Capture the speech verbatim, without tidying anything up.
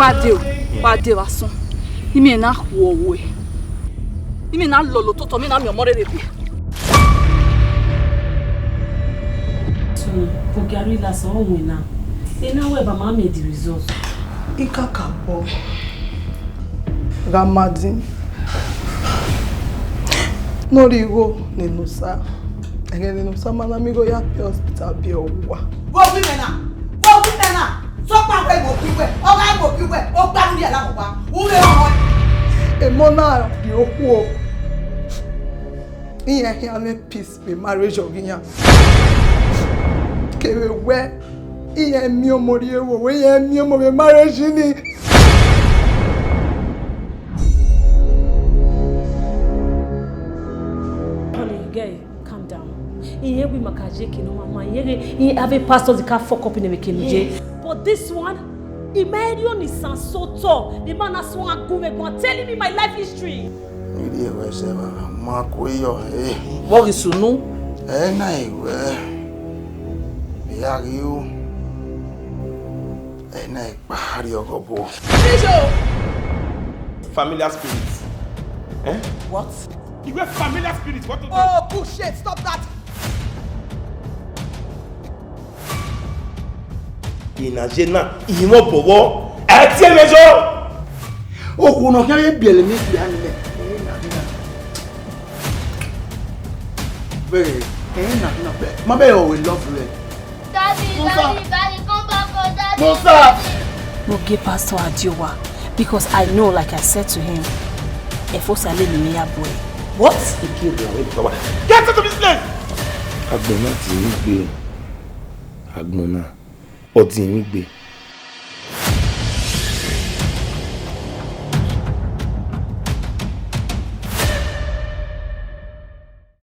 Wa de o, wa de vbe asọn. Imẹ na khuọ ruẹ. Imẹ na lọlọ ototọ, imẹ na miẹn ọmọ rere biẹ. Sunu, Bogari last one win now. They now where Bama made the result. I kakabọ gha ma din ne ọ rhie igho ne Enusa. Ẹghẹ ne Enusa ma na miẹn igho ya pie hospital biẹ owa. Vbe owa imẹ na? Vbe owa imẹ na? Sọkpa wẹ imo bi wẹ, ọ gha imo bi wẹ, ọ gba nu rhie la owa. U vbe họn. Emọ na rhie okhuo. Iran khian mwẹ peace vbe marriage ọghe iran. Kevbe wẹ, iran miẹn ọmọ rhie vbe owa, iran miẹn ọmọ vbe marriage nii. Honey, girl, calm down. Iye wi ma ka ye kinu mama, iye ge, iye ave pastors ka fuck up in the kinu ye. But this one, Emmanuel ni san so tall. The man has one argument, telling me my life history. Iri ẹvbo ẹsẹ ma ma ku yọ, eh. Vbọ ghi sunu? Ẹ na iwẹ, ya ghi u. Ẹ na ikpa rri ọghọbo. Bishop! Familiar spirit. Eh? What? You were familiar spirit. What to do? Oh, bullshit! Stop that! Ina je na, ìmọ̀ bọ̀wọ́, ẹ tiẹ̀ mẹ jọ. Okhuo ne ọ khian ye biẹlẹ emwi ikpia ni mẹ. Ẹ na, ẹ na. Wẹ, ẹ na, ẹ na. Ma bẹ ọre love rẹ. Daddy, Musa. Daddy, Daddy, come back, oh, Daddy, Musa. Daddy. No give Pastor Adiowa, because I know, like I said to him, Efosa le ni ya boy. What? Get out of this place! Agbọn na ti mi gbe. Agbọn na. Ọ di mi gbe.